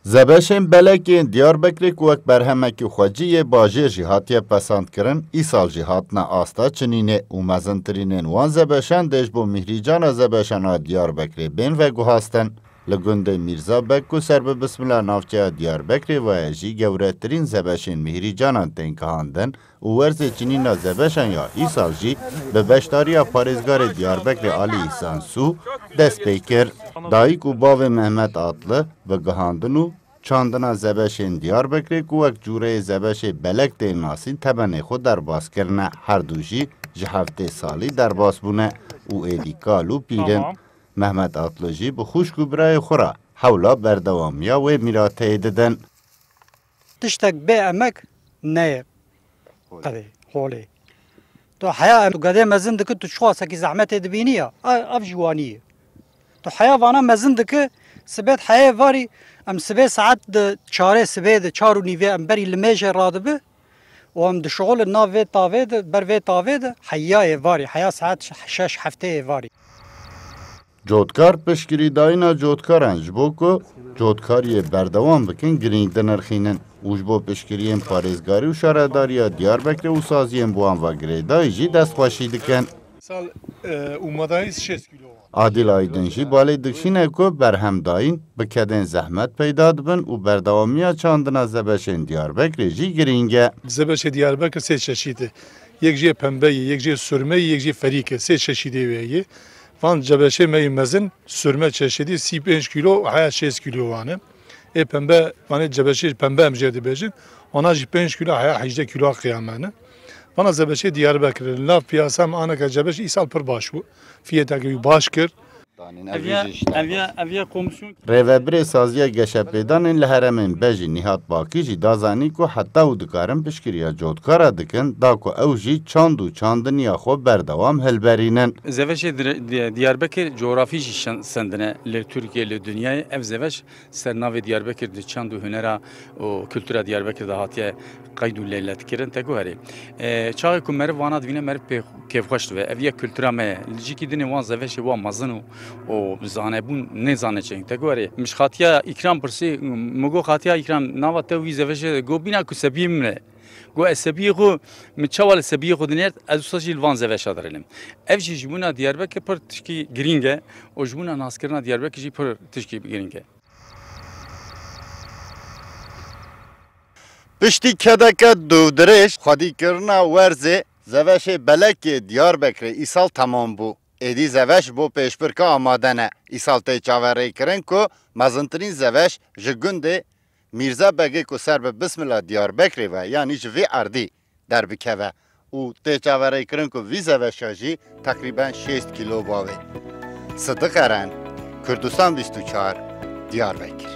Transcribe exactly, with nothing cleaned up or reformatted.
Zebeşên belek yên Diyarbekirê ku wek berhemekî xwecî yê bajêr jî hatiye pesandkirin, îsal jî hatine asta çinînê û mezintirînên wan zebeşan dê ji bo Mîhrîcana Zebeşan a Diyarbekirê bên veguhastin. Li gundê Mîrza Beg ku ser bi Bismila navçeya Diyarbekirê ve ye jî gewretirîn zebeşên Mîhrîcanan tên gihandin û werzê çinîna zebeşan ya îsal jî bi beşdariya parêzgarê Diyarbekirê Alî Îhsan Sû dest pê kir. Dayik û bavê Mehmet Atlı bi gihandin û çandina zebeşên Diyarbekirê ku wek cûreyê zebeşê belek tên nasîn temenê xwe derbas kirine. Her du jî ji heftê salî derbas bûne û êdî kal û pîr in. Tamam. Mehmet Atlı jî bi xwişk û birayê xwe re hewla berdewamiya wê mîrateyê didin. Tiştek bê emek neyê qedê holê. Tu heya em, tu gedê mezin dikî, tu çiqasekî zehmetê dibînî ya. A-, ev ji wanî ye. Tu heya vana mezin dikî, sibêt heyê varî, em sibê saet di çarê sibê de, çar û nîvê em berî limêjê radibi û em dişixulin nav vê tavê de, ber vê tavê de, heya êvarî, heya saet şeş heftê êvarî. Cotkar piştgirîdayîna cotkaran ji bo ku cotkariyê berdewam bikin girîng dinirxînin û ji bo piştgiriyên parêzgarî û şaredariya Diyarbekirê û saziyên bi wan ve girêdayî jî destxweşî dikin. Sal, e, ûmadayîz şêst kilo. Adil Aydin jî balê dikişîne ku berhemdayîn bi kedên zehmet peyda dibin û berdewamiya çandina zebeşên Diyarbekirê jî girîng e. Zebeşê Diyarbekir sê çeşît e. Yek jê pembe ye, yek jê surme ye, yek jê ferîk e. Sê çeşîdê wê ye. Van cebeşê me yê mezin, surme çeşidî sî pênc kilo, heya şêst kilo wan e. Ê pembe, vanê cebeşê pembe em jê dibêjin. Wana jî pênc kilo, heya hejdeh kilo qiyame ne. Vana zebeşê Diyarbekir, nav piyasa me aneke cebeş îsal pir baş bû. Fiyeteke wî baş kir. Ev ya, ev ya, ev ya komisyon. Rêvebirê Saziya Geşepêdanên li herêmên Bejî Nîhat Bakî jî da zanîn ku heta û dikarin piştgiriya cotkara dikin, da ku ew jî çand û çandiniya xwe berdewam hilberînin. Zeveşê Dire-, Di-, Diyarbekir cografî jî şen-, sendine li Tirkiyê, li dinyayê. Ev zeveş ser navê Diyarbekir di çand û hunera û kultura Diyarbekir de hatiye qeyd û leyletkirin. Te guherê. E, çaxê ku meriv vana dibîne, meriv pê kêfxweş dibe. Ev yek kultura me ye. Li cîkî dinê wan zeveşê wan mezin û, û zanebûn nêzane çi. Te guherê. Min ji Xatiya Îkram pirsî, min got, "Xatiya Îkram, nava te û vî zeveşê de?" Got, "Bîna ku sebiyê min e." Got, "Ez sebiyê xwe, min çawa li sebiyê xwe dinêrt, ez wisa jî li van zeveşa dirênim." Ev jî ji bûna Diyarbekir pir tişkî girîng e û ji bûna naskirina Diyarbekir jî pir tişkî girîng e. Piştî kedeke dûvdirêj, xwedîkirina werzê zeveşê belekê Diyarbekirê îsal temam bû. Êdî zeveş bo pêşbirka amade ne. Îsal tê çaverêkirin ku mezintirîn zeveş ji gundê Mîrza Begê ku ser bi Bismila Diyarbekirê ve, yanî ji vî erdî derbikeve û tê çaverêkirin ku vî zeveşa jî teqrîben şêst kîlo bavê. Sidiq Eren, Kurdistan bîst û çar, Diyarbekir.